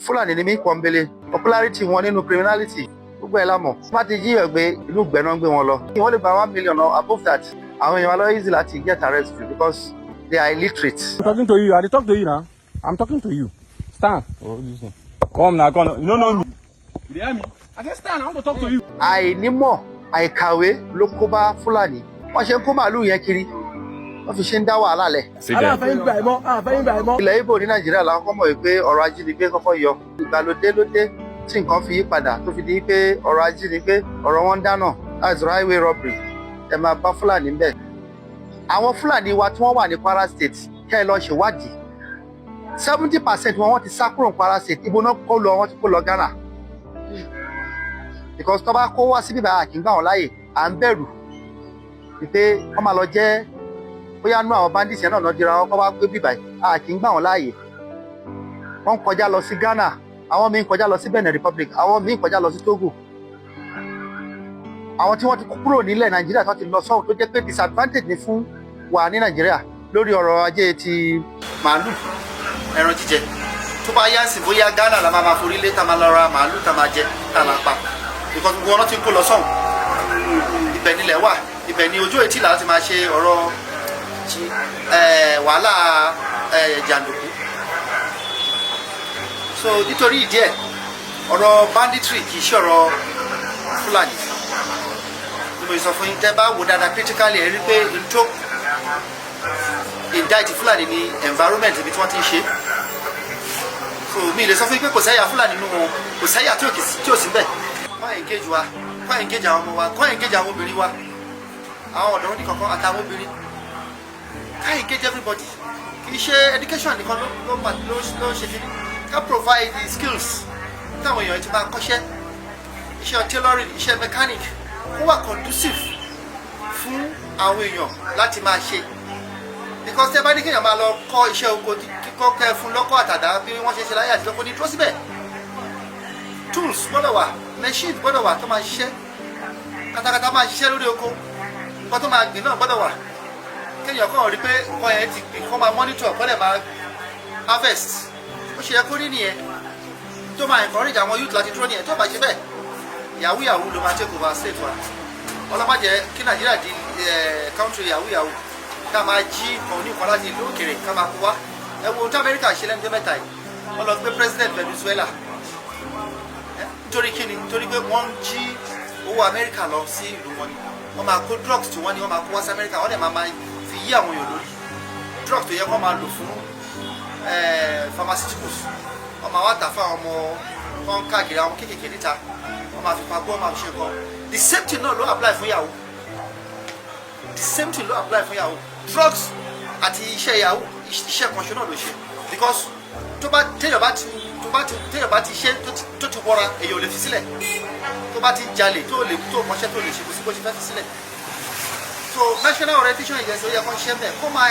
Fúlàní ni mí pọ́nbélé. Popularity wọn nínú criminality, gbogbo ẹ̀ la mọ̀. Wọ́n bá ti jíyàn gbé, inú ìgbẹ́ náà ń gbé wọn lọ. Wọ́n lè gba 1 million or above that. Àwọn èèyàn wa lọ easy láti get arrested because they are illiterate. I'm talking to you. I dey talk to you now. I'm talking to you. Stand. Oh, listen. Come now, come. You no know me. You dey hear me? I say stand. I want to talk to you. Àìnímọ̀, àìkàwé ló kó bá Fúlàní. Wọ́n ṣe ń kó màálù yẹn kiri, wọ́n fi ṣe ń dá wàhálà lẹ̀. Aláàfin gbà ẹ̀ mọ́, àfẹ́yìn gbà ẹ̀ mọ́. Ilẹ̀ Ìgbò ní Nàìjíríà la kọ́kọ́ mọ̀ wípé ọ̀rọ̀ ajínigbé kọ́kọ́ yọ. Ìgbàlódé ló dé tí nǹkan fi yí padà, tó fi di pé ọ̀rọ̀ ajínigbé, ọ̀rọ̀ wọn ń dáná, that's highway robbery. Ẹ máa bá Fúlàní ń bẹ̀. Àwọn Fúlàní wa tí wọ́n wà ní Kwara State, kẹ́ ẹ lọ ṣèwádìí, 70% wọn, wọ́n ti sá kúrò ní Kwara State. Ibo náà kó lọ? Wọ́n ti kó lọ Ghana, because tó bá kó wá síbí báyà, kì í gbà wọ́n láàyè. À ń bẹ̀rù wípé wọ́n máa lọ jẹ́ bóyá nú àwọn bandits yẹn náà lọ dira wọn kọ́ wá gbé bíbáyìí. A kì í gbà wọ́n láàyè. Wọ́n ń kọjá lọ sí Ghana, àwọn míín kọjá lọ sí Benin Republic, àwọn míín kọjá lọ sí Togo. Àwọn tí wọ́n ti kúrò nílẹ̀ Nàìjíríà tó ti lọ sọ́hùn, tó jẹ́ pé disadvantage ni fún wa ní Nàìjíríà lórí ọrọ̀ ajé ti màálù, ẹran jíjẹ. Tó bá yá sí, bóyá Ghana la máa ma forí lé, tá máa lọ ra màálù, tá máa jẹ, tá máa pa, because gbogbo wọn ti ń kó lọ sọ́hùn. Ibẹ̀ nílẹ̀ wà, ibẹ̀ ni ojú etí làwọn ti máa ṣe ọ̀rọ̀ wàhálà jàǹdùkú. So nítorí ìdí ẹ̀, ọ̀rọ̀ banditry kì í ṣe ọ̀rọ̀ Fúlàní ni mo sọ fún yín. Tẹ́ bá wò dáadáa critically, ẹ rí pé n tó indict Fúlàní ní environment ibi tí wọ́n ti ń ṣe. So mi lè sọ fún yín pé kò sẹ́yà Fúlàní nínú wọn, kò sẹ́yà tí ò sí bẹ́ẹ̀. Kọ́ engage wa, kọ́ engage àwọn ọmọ wa, kọ́ engage àwọn obìnrin wa, àwọn ọ̀dọ́ ní kankan àtàwọn obìnrin, ká engage everybody. Kì í ṣe education nìkan ló ṣe kíní. Ká provide the skills táwọn èèyàn ti máa kọ́ṣẹ́, iṣẹ́ tailoring, iṣẹ́ mechanic, kó wà conducive fún àwọn èèyàn láti máa ṣe, because tẹ́ bá ní kéèyàn máa lọ kọ́ iṣẹ́ oko kíkọ́, kẹ́ fún lọ́kọ́ àtàdá bí wọ́n ṣe ṣe láyé àtijọ́, kò ní dúró síbẹ̀. Tools gbọ́dọ̀ wà, machine gbọ́dọ̀ wà tó máa ṣiṣẹ́ katakata, máa ṣiṣẹ́ lórí oko. Nǹkan tó máa gbìn náà gbọ́dọ̀ wà, kéèyàn kàn rí pé nǹkan yẹn ti gbìn, kó máa monitor, kó dẹ̀ máa harvest. Ó ṣe yẹ kó rí nìyẹn. Tó máa encourage àwọn youth láti dúró nìyẹn. Tó bá ṣe bẹ́ẹ̀, yahoo yahoo ló máa take over state wa. Ọlọ́mọ jẹ́ kí Nàìjíríà di country yahoo yahoo, ká máa jí nǹkan oníkan láti ìlú òkèèrè, ká máa kó wá. Ẹ wo ohun tí Amẹ́ríkà ṣe lẹ́nu tó mẹ́ta yìí. Wọ́n lọ gbé president Venezuela. Nítorí kíni? Nítorí pé wọ́n ń jí owó Amẹ́ríkà lọ sí ìlú wọn ni. Wọ́n máa kó drugs tí wọ́n ní, wọ́n máa kó wá sí Amẹ́ríkà, wọ́n dẹ̀ máa fi yí àwọn èèyàn lórí. Drugs tó yẹ kó máa lò fún pharmaceuticals, wọ́n máa wá tà fún àwọn ọmọ tó ń káàkiri, àwọn kéékèèké níta. Wọ́n máa fi pagbó, wọ́n máa fi ṣe nǹkan. The same thing náà ló apply fún yahoo. The same thing ló apply fún yahoo. Drugs àti iṣẹ́ yahoo, iṣẹ́ kan ṣe náà ló ṣe, because tó bá ti téèyàn bá ti ṣe, tó ti wọra, èèyàn ò lè fi sílẹ̀. Tó bá ti jalè, tó lè tó mọṣẹ́ tó lè ṣe, kò sí bó ṣe fẹ́ fi sílẹ̀. So National Orientation Agency, ó yẹ kó ń ṣe mẹ́, kó máa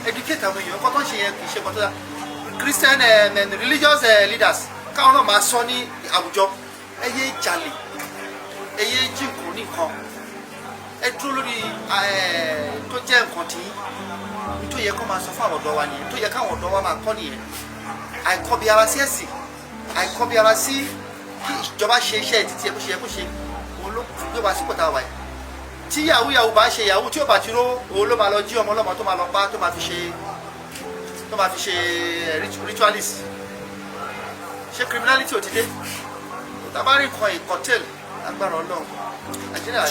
educate àwọn èèyàn. Kó tó ń ṣe yẹn kì í ṣe kó tó dá. Christian and religious leaders, káwọn náà máa sọ ní àwùjọ: ẹ yé jalè, ẹ yé jí nǹkan ní nǹkan, ẹ dúró lórí tó jẹ́ nǹkan tí tó yẹ kó máa sọ fún àwọn ọ̀dọ́ wa nìyẹn, tó yẹ káwọn ọ̀dọ́ wa máa kọ́ nìyẹn. Àìkọ́bi ara sí ẹ̀sìn, àìkọ́bi ara sí kí ìjọba ṣe iṣẹ́ títí ẹ bó ṣe yẹ kó ṣe, òun ló fi gbé wa sípò tá a wà yìí. Tí yahoo yahoo bá ṣe yahoo, tí ó bá ti ró, òun ló máa lọ jí ọmọ ọlọ́mọ, tó máa lọ pa, tó máa fi ṣe ritualist. Ṣé criminality ò ti dé? Tá a bá rí nǹkan ìkọ̀tẹ́l, agbára Ọlọ́run, Nàìjíríà.